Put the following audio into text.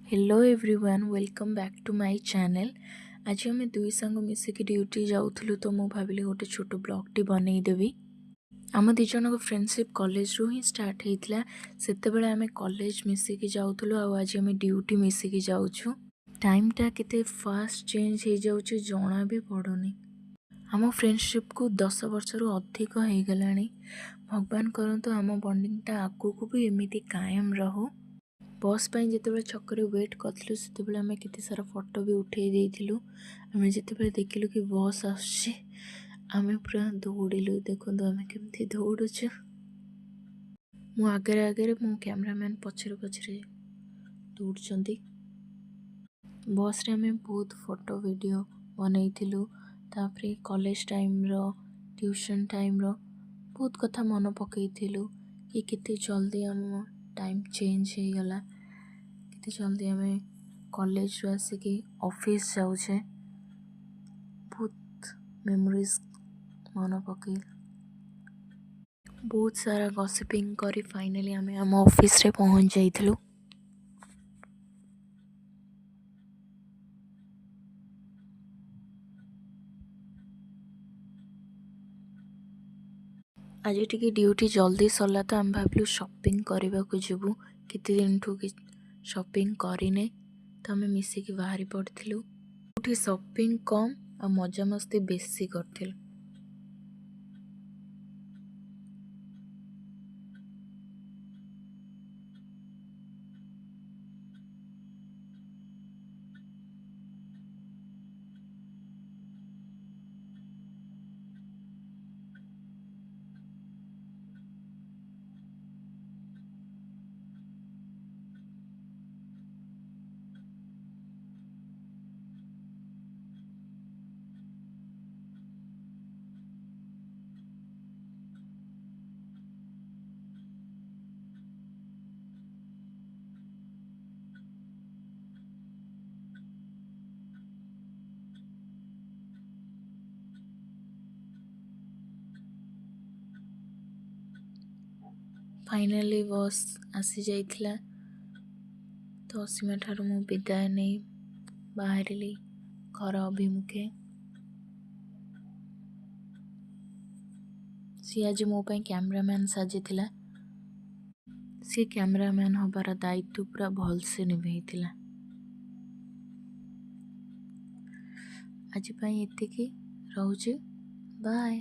Hello everyone, welcome back to my channel. ଆଜି ଆମେ ଦୁଇ ସାଙ୍ଗ ମିଶିକି ଡ୍ୟୁଟି ଯାଉଥିଲୁ, ତ ମୁଁ ଭାବିଲି ଗୋଟେ ଛୋଟ ବ୍ଲଗ୍ଟି ବନେଇଦେବି। ଆମ ଦୁଇ ଜଣଙ୍କ ଫ୍ରେଣ୍ଡସିପ୍ କଲେଜରୁ ହିଁ ଷ୍ଟାର୍ଟ ହେଇଥିଲା। ସେତେବେଳେ ଆମେ କଲେଜ ମିଶିକି ଯାଉଥିଲୁ ଆଉ ଆଜି ଆମେ ଡ୍ୟୁଟି ମିଶିକି ଯାଉଛୁ। ଟାଇମ୍ଟା କେତେ ଫାଷ୍ଟ ଚେଞ୍ଜ ହେଇଯାଉଛି, ଜଣା ବି ପଡ଼ୁନି। ଆମ ଫ୍ରେଣ୍ଡସିପ୍କୁ 10 ବର୍ଷରୁ ଅଧିକ ହେଇଗଲାଣି। ଭଗବାନ କରନ୍ତୁ ଆମ ବଣ୍ଡିଙ୍ଗଟା ଆଗକୁ ବି ଏମିତି କାୟମ ରହୁ। ବସ୍ ପାଇଁ ଯେତେବେଳେ ଛକରେ ୱେଟ୍ କରିଥିଲୁ, ସେତେବେଳେ ଆମେ କେତେ ସାରା ଫଟୋ ବି ଉଠେଇ ଦେଇଥିଲୁ। ଆମେ ଯେତେବେଳେ ଦେଖିଲୁ କି ବସ୍ ଆସୁଛି, ଆମେ ପୁରା ଦୌଡ଼ିଲୁ। ଦେଖନ୍ତୁ ଆମେ କେମିତି ଦୌଡ଼ୁଛୁ। ମୁଁ ଆଗରେ ଆଗରେ, ମୋ କ୍ୟାମେରାମ୍ୟାନ୍ ପଛରେ ପଛରେ ଦୌଡ଼ୁଛନ୍ତି। ବସ୍ରେ ଆମେ ବହୁତ ଫଟୋ ଭିଡ଼ିଓ ବନେଇଥିଲୁ। ତାପରେ କଲେଜ ଟାଇମ୍ର, ଟ୍ୟୁସନ୍ ଟାଇମ୍ର ବହୁତ କଥା ମନେ ପକେଇଥିଲୁ କି କେତେ ଜଲ୍ଦି ଆମ ଟାଇମ୍ ଚେଞ୍ଜ ହେଇଗଲା, କେତେ ଜଲ୍ଦି ଆମେ କଲେଜରୁ ଆସିକି ଅଫିସ୍ ଯାଉଛେ। ବହୁତ ମେମୋରିଜ୍ ମନେ ପକେଇ, ବହୁତ ସାରା ଗସିପିଂ କରି ଫାଇନାଲି ଆମେ ଆମ ଅଫିସରେ ପହଞ୍ଚି ଯାଇଥିଲୁ। ଆଜି ଟିକେ ଡ୍ୟୁଟି ଜଲ୍ଦି ସରିଲା, ତ ଆମେ ଭାବିଲୁ ସପିଂ କରିବାକୁ ଯିବୁ। କେତେ ଦିନଠୁ କି ସପିଂ କରିନେ, ତ ଆମେ ମିଶିକି ବାହାରି ପଡ଼ିଥିଲୁ। ଏଠି ସପିଂ କମ୍ ଆଉ ମଜାମସ୍ତି ବେଶୀ କରିଥିଲୁ। ଫାଇନାଲି ବସ୍ ଆସିଯାଇଥିଲା, ତ ଅସୀମା ଠାରୁ ମୁଁ ବିଦାୟ ନେଇ ବାହାରିଲି ଘର ଅଭିମୁଖେ। ସିଏ ଆଜି ମୋ ପାଇଁ କ୍ୟାମେରାମ୍ୟାନ୍ ସାଜିଥିଲା। ସିଏ କ୍ୟାମେରାମ୍ୟାନ୍ ହେବାର ଦାୟିତ୍ୱ ପୁରା ଭଲସେ ନିଭେଇଥିଲା। ଆଜି ପାଇଁ ଏତିକି ରହୁଛି। ବାଏ।